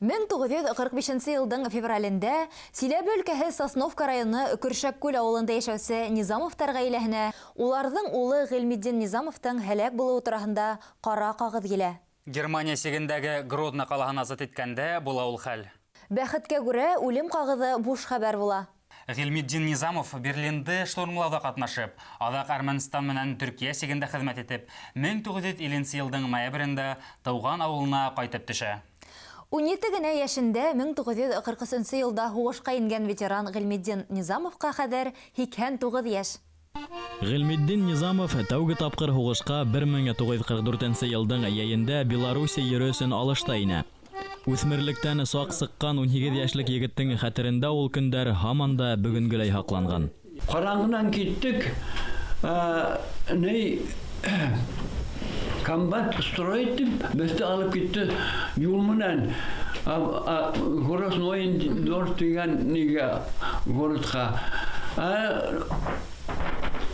1945 нче елдың февралендә Силәбе өлкәһе Сосновка районы Көршәккүл авылында яшәүче Низамовтар гаиләһенә уларҙың улы Гыйльметдин Низамовтың һәләк булыуы тураһында ҡара ҡағыҙ килә. Германия сигендәге Гродно ҡалаһын азат иткәндә була ул хәл. Бәхеткә күрә, үлем ҡағыҙы буш хәбәр була. Гыйльметдин Низамов Берлинды штурмлауҙа ҡатнашып, аҙаҡ Әрмәнстан менән Төркиә сигендә хеҙмәт итеп, 1950 нче йылдың ноябрендә тыуған ауылына ҡайтып төшә. 17 генә йәшендә 1943 нче елда һуғышҡа ингән ветеран Гыйльметдин Низамовҡа хәҙер 89 йәш. Гыйльметдин Низамов тәүге тапҡыр һуғышҡа 1944 нче йылдың йәйендә Белоруссия ере өсөн алышта инә. Үҫмерлектән саҡ сыҡҡан 18 йәшлек егеттең хәтерендә ул көндәр һаман да бөгөнгөләй һаҡланған. Ҡараңғынан киттек, ни комбат строй итеп, беҙҙе алып китте юл менән. Город Нойндорф тигән нигә городҡа.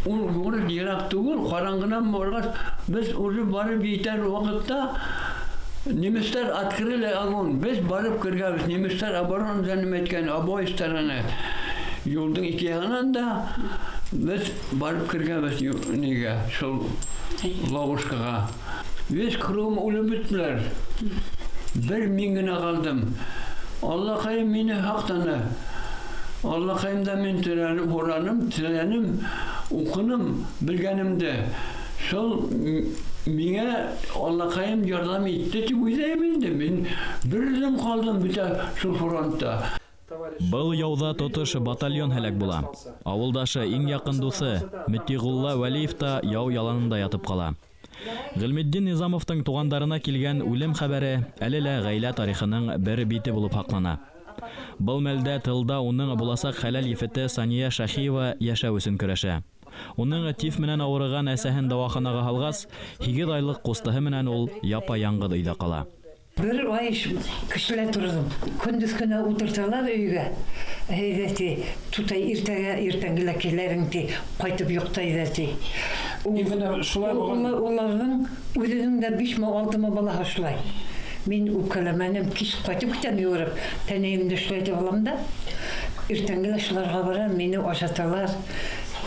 Ул город ерак түгел, ҡараңғынан барғас, беҙ уже барып етәр ваҡытта немецтар открыли огонь. Беҙ барып кергәнбеҙ. Немецтар оборона занимать иткән обои стороны. Юлдың ике яғынан да беҙ барып кергәнбеҙ нигә, шул ловушкаға. Весь кругом үлеп бөттөләр. Бер мин генә ҡалдым. Аллаҡайым мине һаҡланы. Аллаҡайымдан мин теләнеп һораным, теләнем, уҡыным белгәнемде. Шул миңә Аллаҡайым ярҙам итте тип уйлайым инде. Мин бер үҙем ҡалдым бөтә шул фронтта. Был яуҙа тотош батальон һәләк була. Ауылдашы, иң яҡын дуҫы Мөтиғулла Вәлиев та яу яланында ятып ҡала. Гыйльметдин Низамовтың туғандарына килгән үлем хәбәре әле лә ғаилә тарихының бер бите булып һаҡлана. Был мәлдә тылда уның буласаҡ хәләл ефете Сания Шахиева йәшәү өсөн көрәшә. Уның тиф менән ауырыған әсәһен дауаханаға һалғас, 8 айлыҡ ҡустыһы менән ул япа-яңғыҙ өйҙә ҡала. Бер ай кешеләр торҙом. Көндөҙ көнө ултырталар өйгә. Әйҙә ти, тутай иртәгә, иртәнгелә киләрең ти, ҡайтып йоҡтай ти. Шулай булған. Уларҙың үҙенең дә 5-ме 6-мы балаһы шулай. Мин үпкәләмәнем, кис ҡайтып китәм йүгереп, тәнәйемде шулай итеп алам да. Иртәнгелә шуларға барам, мине ашаталар,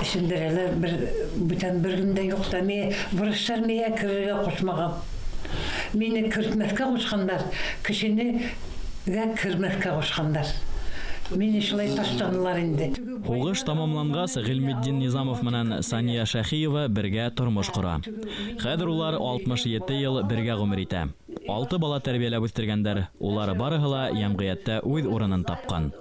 эсендерәләр, бер бүтән бер кем дә юҡ та. Мин врачтар миңә керергә ҡушмаған. Мине кертмәҫкә ҡушҡандар, кешене гә кермәҫкә ҡушҡандар. Мине шулай ташланылар инде. Һуғыш тамамланғас, Гыйльметдин Низамов менән Сания Шахиева бергә тормош ҡора. Хәҙер улар 67 йыл бергә ғүмер итә. 6 бала тәрбиәләп үҫтергәндәр. Улар барыһы ла йәмғиәттә үҙ урынын тапҡан.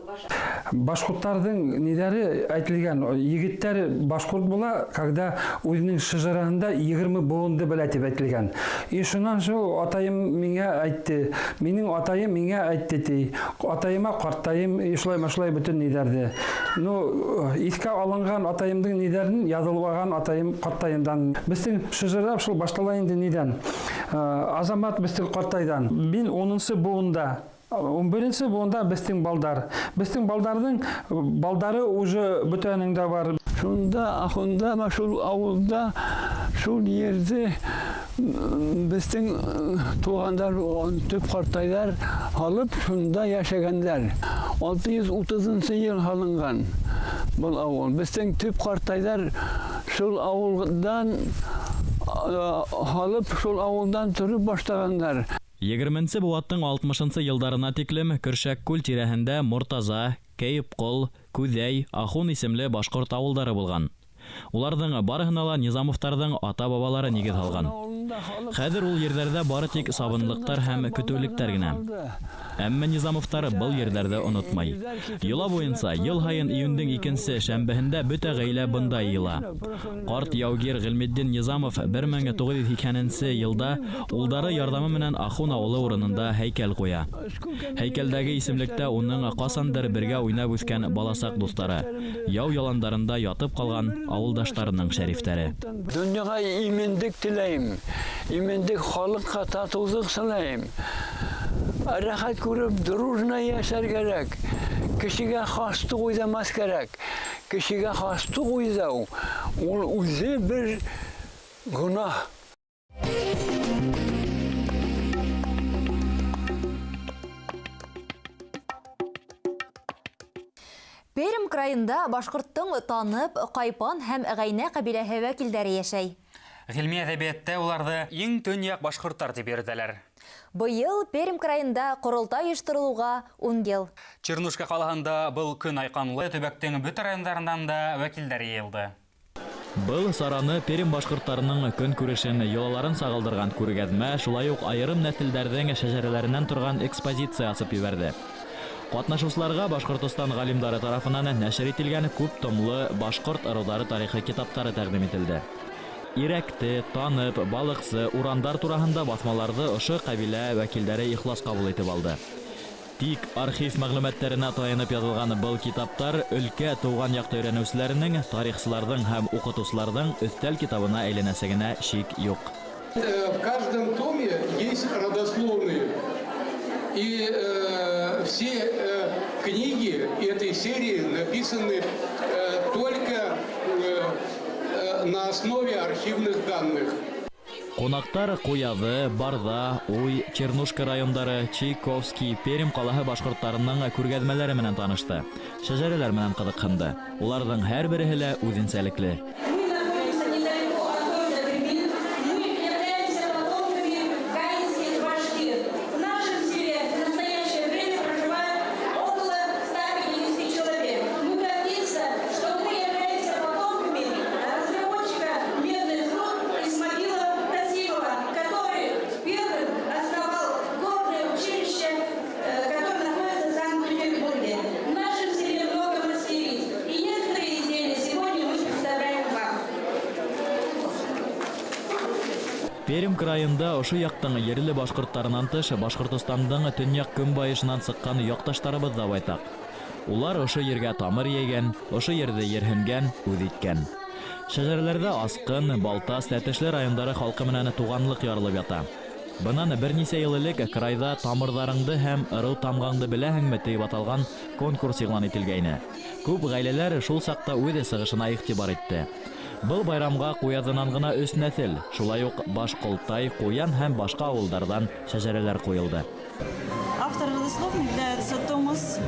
Башҡорттарҙың ниҙәре әйтелгән, егеттәр башҡорт була, когда үҙенең шыжыраһында 20 быуынды белә тип әйтелгән. И шунан шул атайым миңә әйтте, минең атайым миңә әйтте ти. Атайыма ҡартайым, и шулай шулай бөтөн ниҙәрҙе. Ну, иҫкә алынған атайымдың ниҙәрен яҙылған атайым ҡартайымдан. Беҙҙең шыжыра шул башлала инде ниҙән. Азамат беҙҙең ҡартайҙан. Мин 10-нсы быуында. 11-нсе быуында беҙҙең балдар. Беҙҙең балдарҙың балдары уже бөтәһенең дә бар. Шунда, ахунда, ма шул ауылда, шул ерҙе беҙҙең туғандар, төп ҡартайҙар һалып шунда йәшәгәндәр. 630-нсы йыл һалынған был ауыл. Беҙҙең төп ҡартайҙар шул ауылдан һалып, шул ауылдан тороп башлағандар. 20-нсе быуаттың 60-нсы йылдарына тиклем Көршәккүл тирәһендә Мортаза, Кәйепҡол, Күҙәй, Ахун исемле башҡорт ауылдары булған. Уларҙың барыһына ла Низамовтарҙың ата-бабалары нигеҙ һалған. Хәҙер ул ерҙәрҙә бары тик сабынлыҡтар һәм көтөүлектәр генә. Әммә Низамовтар был ерҙәрҙе онотмай. Йола буйынса йыл һайын июндең 2-нсе шәмбеһендә бөтә ғаилә бында йыйыла. Ҡарт яугир Гыйльметдин Низамов 1980-нсе йылда улдары ярҙамы менән Ахун ауылы урынында һәйкәл ҡуя. Һәйкәлдәге исемлектә уның ҡасандыр бергә уйнап үҫкән баласаҡ дуҫтары, яу яландарында ятып ҡалған ауылдаштарының шәрифтәре. Донъяға именлек теләйем, именлек халыҡҡа татыулыҡ теләйем. Рәхәт күреп, дружно йәшәр кәрәк. Кешегә хаслыҡ уйҙамаҫ кәрәк. Кешегә хаслыҡ уйҙау ул үҙе бер гонаһ. Пермь крайында башҡорттоң Танып, Ҡайпан һәм Ғәйнә ҡәбиләһе вәкилдәре йәшәй. Ғилми әҙәбиәттә уларҙы иң төньяҡ башҡорттар тип йөрөтәләр. Быйыл Пермь крайында ҡоролтай ойошторолоуға 10 йыл. Чернушка ҡалаһында был көн айҡанлы төбәктең бөтә райондарынан да вәкилдәр йыйылды. Был сараны Пермь башҡорттарының көнкүрешен, йолаларын сағылдырған күргәҙмә, шулай уҡ айырым нәҫелдәрҙең шәжәрәләренән торған экспозиция асып ебәрҙе. Ҡатнашыусыларға Башҡортостан ғалимдары тарафынан нәшер ителгән күп томлы башҡорт ырыуҙары тарихы китаптары тәҡдим ителде. Ирәкте, Танып, Балыҡсы, Урандар тураһында баҫмаларҙы ошо ҡәбилә вәкилдәре ихлас ҡабул итеп алды. Тик архив мәғлүмәттәренә таянып яҙылған был китаптар өлкә тыуған яҡты өйрәнеүселәренең, тарихсыларҙың һәм уҡытыусыларҙың өҫтәл китабына әйләнәсәгенә шик юҡ. В каждом томе есть родословные. И все книги этой серии написаны только на основе архивных данных. Ҡунаҡтар Ҡуяҙы, Барҙа, Уй, Чернушка райондары, Чайковский, Пермь ҡалаһы башҡорттарының күргәҙмәләре менән танышты, шәжәрәләр менән ҡыҙыҡһынды. Уларҙың һәр береһе лә үҙенсәлекле. Пермь крайында ошо яҡтың ерле башҡорттарынан тыш Башҡортостандың төньяҡ көнбайышынан сыҡҡан яҡташтарыбыҙ ҙа байтаҡ. Улар ошо ергә тамыр йәйгән, ошо ерҙе ерһенгән, үҙ иткән. Шәжәрәләрҙә Асҡын, Балтас, Тәтешле райондары халҡы менән туғанлыҡ ярылып ята. Бынан бер нисә йыл элек крайҙа тамырҙарыңды һәм ырыу тамғаңды беләһеңме тип аталған конкурс иғлан ителгәйне. Күп ғаиләләр шул саҡта үҙ сығышына иғтибар итте. Был байрамға Ҡуяҙынан ғына 3 нәҫел, шулай уҡ Башҡолтай, Ҡуян һәм башҡа ауылдарҙан шәжәрәләр ҡуйылды. Автор родословной является Томас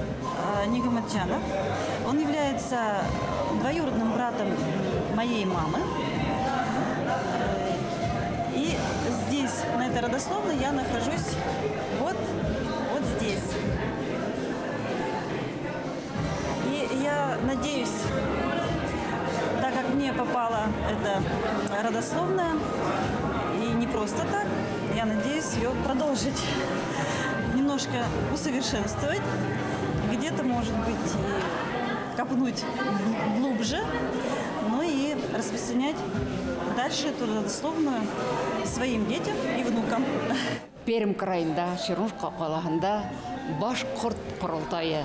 Нигаматджанов. Он является двоюродным братом моей мамы. И здесь, на этой родословной, я нахожусь вот здесь. И я надеюсь, так как мне попала эта родословная, и не просто так, я надеюсь ее продолжить, немножко усовершенствовать, где-то, может быть, и копнуть глубже, но и распространять дальше эту родословную своим детям и внукам. Пермь крайында, Чернушка ҡалаһында башҡорт ҡоролтайы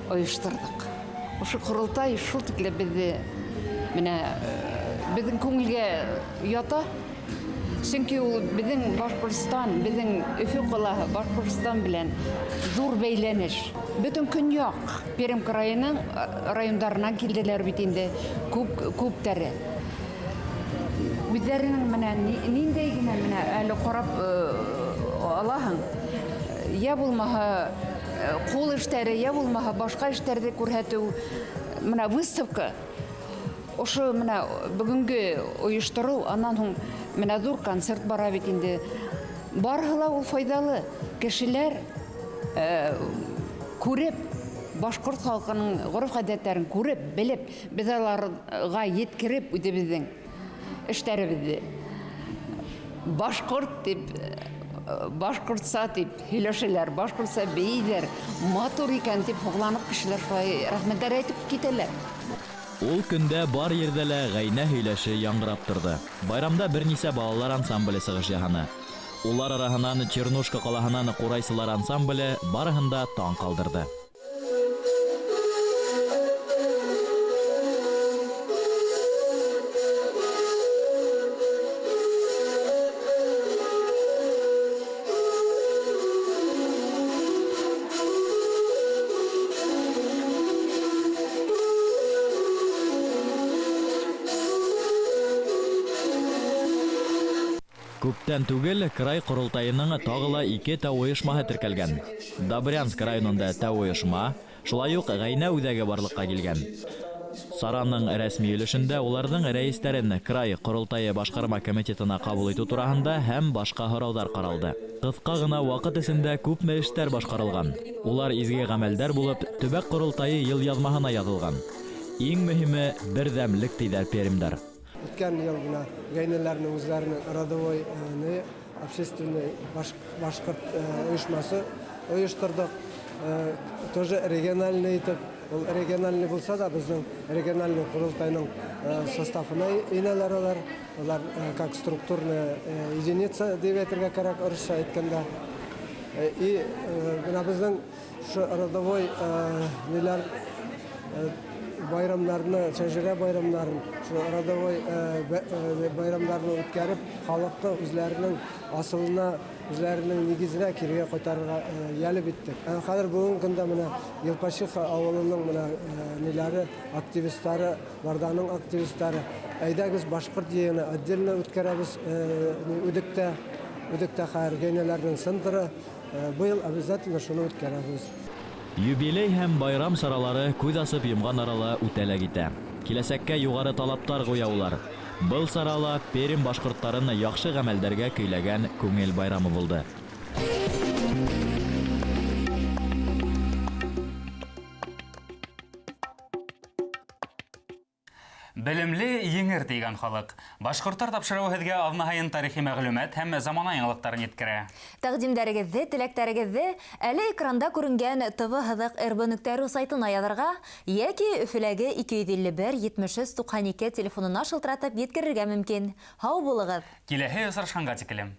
ойошторҙоҡ. Ошо ҡоролтай шул тиклем беҙҙе менә беҙҙең күңелгә ята. Сөнки ул беҙҙең Башҡортостан, беҙҙең Өфө ҡалаһы Башҡортостан белән ҙур бәйләнеш. Бөтөн көньяҡ Пермь крайының райондарынан килделәр бит инде күптәре. Үҙҙәренең менә ниндәй генә менә әле ҡарап алаһың, йә булмаһа ҡул эштәре, йә булмаһа башҡа эштәрҙе күрһәтеү, менә выставка. Ошо менә бөгөнгө ойоштороу, анан һуң менә ҙур концерт бара бит инде. Барыһы ла ул файҙалы. Кешеләр күреп, башҡорт халҡының ғөрөф-ғәҙәттәрен күреп, белеп, беҙ аларға еткереп үҙебеҙҙең эштәребеҙҙе. Башҡорт тип, башҡортса тип һөйләшәләр, башҡортса бейейҙәр, матур икән тип һоҡланып кешеләр шулай рәхмәттәр әйтеп китәләр. Ул көндә бар ерҙә лә ғәйнә һөйләше яңғырап торҙо. Байрамда бер нисә балалар ансамбле сығыш яһаны. Улар араһынан Чернушка ҡалаһынан ҡурайсылар ансамбле барыһын да таң ҡалдырҙы. Күптән түгел край ҡоролтайының тағы ла 2 тәү ойошмаһы теркәлгән. Добрянск районында тәү ойошма, Шулай уҡ Ғәйнә үҙәге барлыҡҡа килгән. Сараның рәсми өлөшөндә уларҙың рәйестәрен край ҡоролтайы башҡарма комитетына ҡабул итеү тураһында һәм башҡа һорауҙар ҡаралды. Ҡыҫҡа ғына ваҡыт эсендә күпме эштәр башҡарылған. Улар изге ғәмәлдәр булып, төбәк ҡоролтайы йылъяҙмаһына яҙылған. Иң мөһиме берҙәмлек, тиҙәр пермдәр. Үткән йыл бына ғәйнәләренең үҙҙәренең родовой общественный башҡорт ойошмаһы ойошторҙоҡ. Тоже региональный итеп, ул региональный булса да, беҙҙең региональный ҡоролтайның составына инәләр улар. Улар как структурная единица тип әйтергә кәрәк, урыҫса әйткәндә. И бына беҙҙең ошо родовой ниләр байрамдарны, шәжәрә байрамдарын, ошо родовой байрамдарны үткәреп, халыҡты үҙҙәренең асылына, үҙҙәренең нигеҙенә кирегә ҡайтарырға йәлеп иттек. Хәҙер бөгөнгө көндә бына Елпашиха ауылының бына ниләре, активистары, Барданың активистары, әйҙәгеҙ башҡорт йыйыны отдельно үткәрәбеҙ Үҙектә, Үҙектә хәҙер ғәйнәләрҙең центры, быйыл обязательно шуны үткәрәбеҙ. Юбилей һәм байрам саралары күҙ асып йомған арала үтә лә китә. Киләсәккә юғары талаптар ҡуя улар. Был сарала Пермь башҡорттарын яҡшы ғәмәлдәргә көйләгән күңел байрамы булды. Белемле еңер тигән халыҡ. Башҡорттар тапшырыуы һеҙгә аҙна һайын тарихи мәғлүмәт һәм замана яңылыҡтарын еткерә. Тәҡдимдәрегеҙҙе, теләктәрегеҙҙе әле экранда күренгән tv.rb.ru сайтына яҙырға йәки Өфөләге 251 73 92 телефонына шылтыратып еткерергә мөмкин. Һау булығыҙ! Киләһе осрашҡанға тиклем.